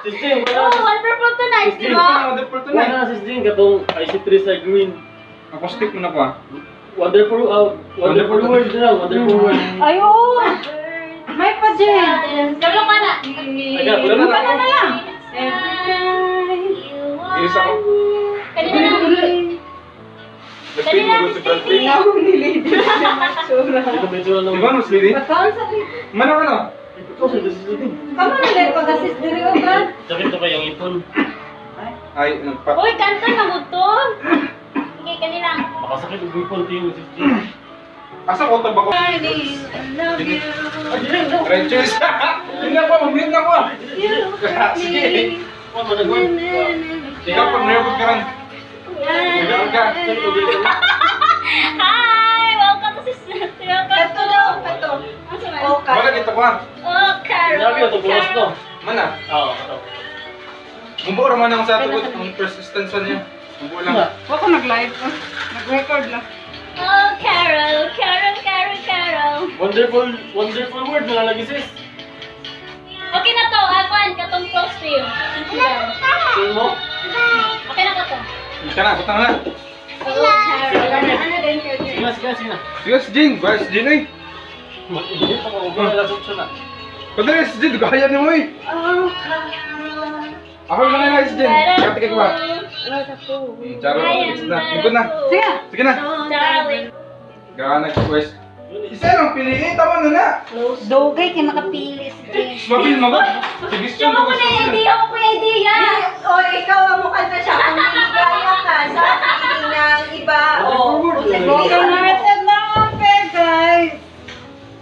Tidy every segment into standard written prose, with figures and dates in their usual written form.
Sis Jing, Oh, wala. Wonderful Tonight, di Sis Jing, ba? Wonderful Tonight. Wala, Sis Jing, katong IC3 sa green. Acoustic mo na ko ah. Wonderful, wonderful world na lang, wonderful world. Ay, oo. May pa, Jen. Tulong ka na. Ay, wala na. Wala na lang. Iris ako. Kanina na. Nagpil mo si Brad Pitt. Ikaw ni Lady. Sura. Ito medyo Di ano. ba, mas Lady? Bataon sa Lady. Mano ka no? Ito sa Sis Jing. Kamo na lang pag-assist diri o Brad. Sakit na ba yung ipon? Ay, nagpa... Uy, kanta na mo to. Sige, kanila. Makasakit yung ipon to yung Sis Jing. Asa ko tabako? I love you. Ay, Jing, no. Red cheese! Hindi na ko, mag-mute na ko. You hurt Sige. me. Wala, managwan. Ikaw pag nervous ka rin. Nervous ka. Hi! Welcome to Sis. Welcome Kato daw, kato. Ano ba? Okay. Wala dito ko ah. Oh, Carol. Sinabi ko, ito no. Mana? Oo, ito. Bumuo raman ako sa ato ang persistence niya. Bumuo lang. Wa ko nag-live. Nag-record lang. Oh, Carol. Carol, Carol, Carol. Wonderful, wonderful world na lagi, sis. Okay na to. Apan, katong close to you. Sino mo? Okay na ka to. Ka na, butang na. Oh, Carol. Ano din kayo, Sige Jen? na, sige na, sige na. Sige, si Jin. Ba, si Jin eh. Hindi pa ako wala sa option na. Padali, si Jin. Kaya niyo mo eh. Oh, Carol. Ako lang na si Jin. Katikay ko ba? Charo, I am na. Lingkod na. Sige. Sige na. Darling. Gana ko guys. Isa lang piliin, tama na na. Dogay kay nakapili si Jen. Mapil mo ba? Sige, Siya mo ko na yung idea ko yung idea. O, ikaw ang mukha siya. Kung maligaya ka sa feeling ng iba, o kung sa Broken hearted lang ang pair, guys.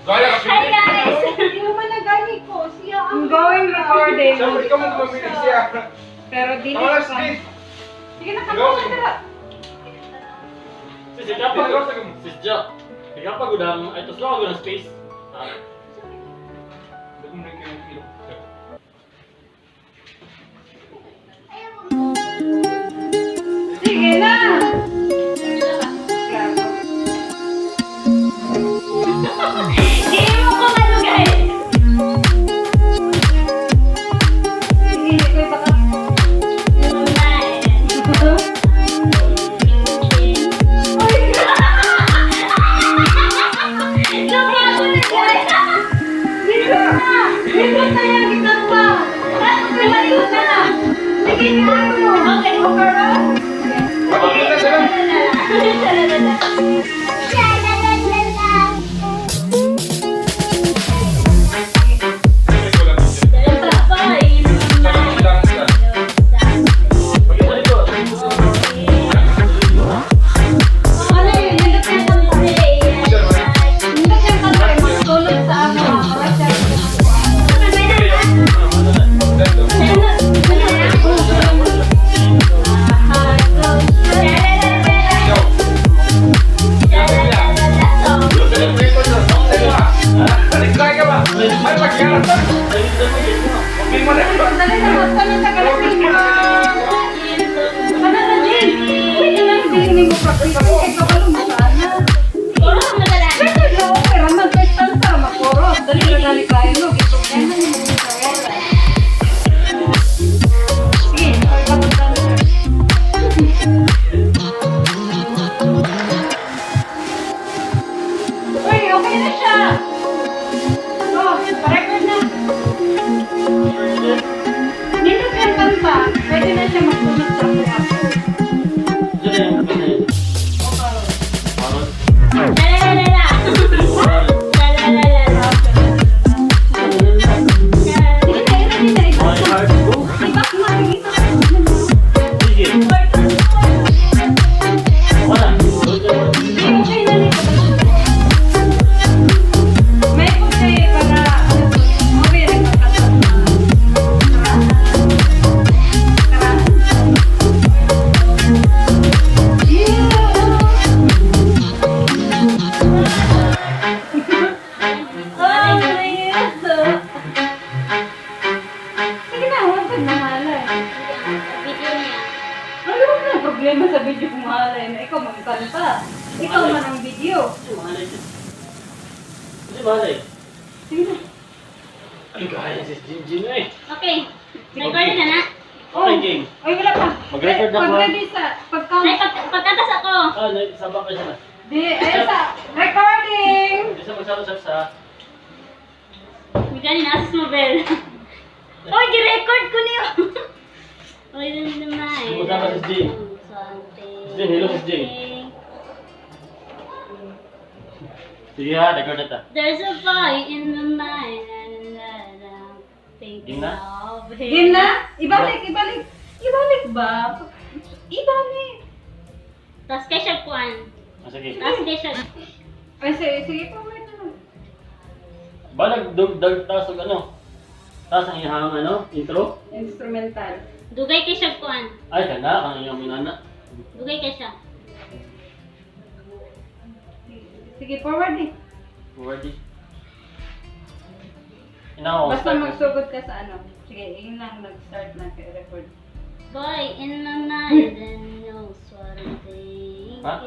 Gaya ka Hi, pili. guys. Hindi naman nagani ko. Siya ang I'm going recording. Siyempre, ikaw mo pumili siya. Pero dili Tama na, si pa. Jin. Sige na, kanta na dira. Sis, ikapag, sis Jo. Ikapag udang, ay, tos lang ako ng space. Ah, Sige na. Game mo ko ano, guys. Sige, ikaw baka. Dito na. Dito na yan, dito pa. Dito na. Sige na. Okay. Okay ba? Pagpili na siya. Pakita dito. Ano yun? Nindot yung kanta. Nindot yung kanta. eh, Magtulog sa ano. Para siya. Dali na, magtanong sa galaxy. Ano na, Jin? Pwede lang din mo practice. Eh, kabalo mo sana. Pwede lang, okay raman. Kahit tansa, makoros. Dali na dali kayo. No, gito. Sige, ikaw ikaw Uy, okay na siya. Oh, pa-record na. Nindot yung kanta. Pwede na siya magtulog sa ako. Diyan na yung ano yun. Parot. Sige na, i-ready na. My heart go. I-back mo. I-back mo. Sige. Wala. Okay na nito. May pagkay para ano to, mawir ang pagkasama. Tara. Yeah. Sige na, huwag kang mahalay. Ano ba ang problema sa video kung mahalay na ikaw magkanta? Ikaw man ang video. Kasi mahalay siya. Kasi mahalay. Sige na. Ay, gaya si Jin Jin eh. Okay. Record Record na na. Okay, game. Ay, wala pa. Mag-record na ako, Pag ready sa pag-count. Ay, pagkantas ako. Ah, sabak ka siya na. Di, ay sa recording. Hindi sa magsama sa. May gani na asis mo, Bel. Oy, gi-record ko niyo. Oy, dun naman. Pumunta ka, Sis Jane. Sis Jane, hello, Sis Jane. Sige ha, record na ta. There's a boy in my mind and I'm thinking Game na? of him. Game na? Ibalik, ibalik. Ibalik ba? Ibalik. Tapos kay siya kuan. Ah, sige. Tapos kay siya. Ay, sige, sige pa, wait na. Balag, dug, dag, taas, ug ano? Taas ang iyang ano, intro? Instrumental. Dugay kay siya kuan. Ay, kana, ang iyang minana. Dugay kay siya. Sige, forward eh. Ready? Ina ko. Basta magsugod ka sa ano. Sige, yun lang nag-start na kay record. Boy in my mind and knows what I'm thinking. Ha?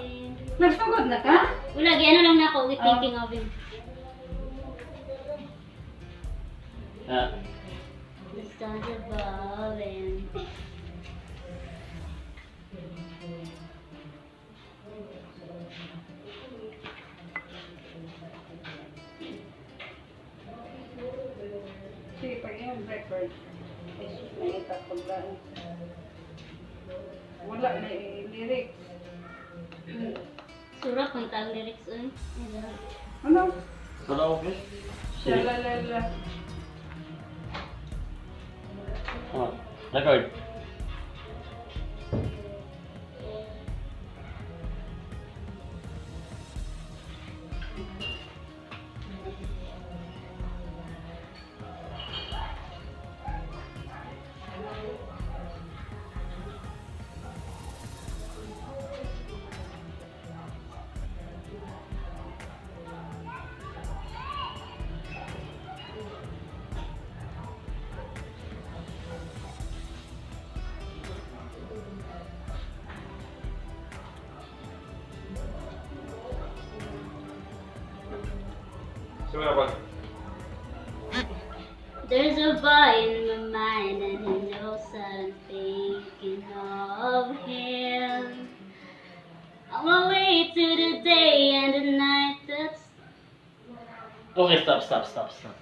Nagsugod na ka? Wala, gi ano lang na ako, with thinking of him. Ah, The stars above and Sige, pag yung record. Ay, sus, nangita paglaan. Wala na yung lyrics. Sura kung tag lyrics oy. Ano? wala okay. Sige. Shalalala. Ah, record. Simula pa. There's a boy in my mind and he knows that I'm thinking of him. On my way to the day and the night that's Okay, stop, stop, stop, stop.